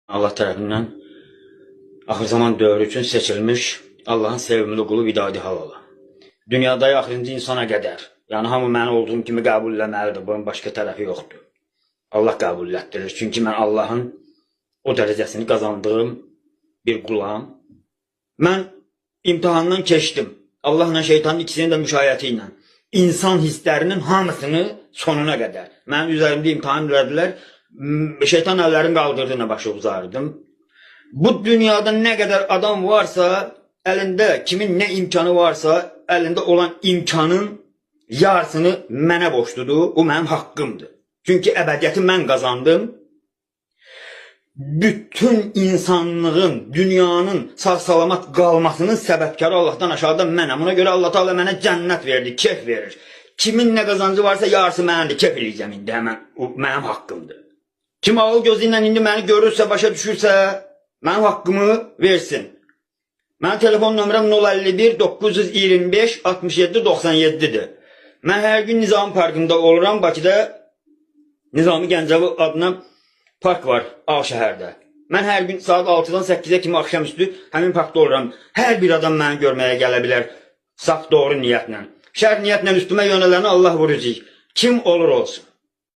Allah tərəfindən axır zaman dövrü üçün seçilmiş Allahın sevimli qulu Vidadi Halalı. Dünyada axırıncı insana qədər. Yəni hamı məni olduğum kimi qəbul eləməlidir. Bunun başqa tərəfi yoxdur. Allah qəbul elətdirir. Çünki mən Allahın o dərəcəsini qazandığım bir qulam. Mən imtahandan keçdim. Allahla şeytanın ikisinin də müşayiəti ilə. İnsan hisslərinin hamısını sonuna qədər. Mənim üzərimdə imtahan elədilər. Şeytan əllərini qaldırdı, nə başı uzardım. Bu dünyada nə qədər adam varsa, əlində kimin nə imkanı varsa, əlində olan imkanın yarısını mənə borcludur. O mənim haqqımdır. Çünki əbədiyyəti mən qazandım. Bütün insanlığın, dünyanın sağ-salamat qalmasının səbəbkarı Allahdan aşağıda mənəm. Ona görə Allah Teala mənə cənnət verdi, kef verir. Kimin nə qazancı varsa yarısı mənimdir, kef eləyəcəm indi həmən. O mənim haqqımdır. Kim ağıl gözü ilə indi məni görürsə, başa düşürsə, mənim haqqımı versin. Mənim telefon nömrəm 051 925 67 97-dir. Mən hər gün Nizami Parkında oluram. Bakıda Nizami Gəncəvi adına park var Ağşəhərdə. Mən hər gün saat 6-dan 8-ə kimi axşamüstü həmin parkda oluram. Hər bir adam məni görməyə gələ bilər saf doğru niyyətlə. Şər niyyətlə üstümə yönələni Allah vuracaq. Kim olur olsun.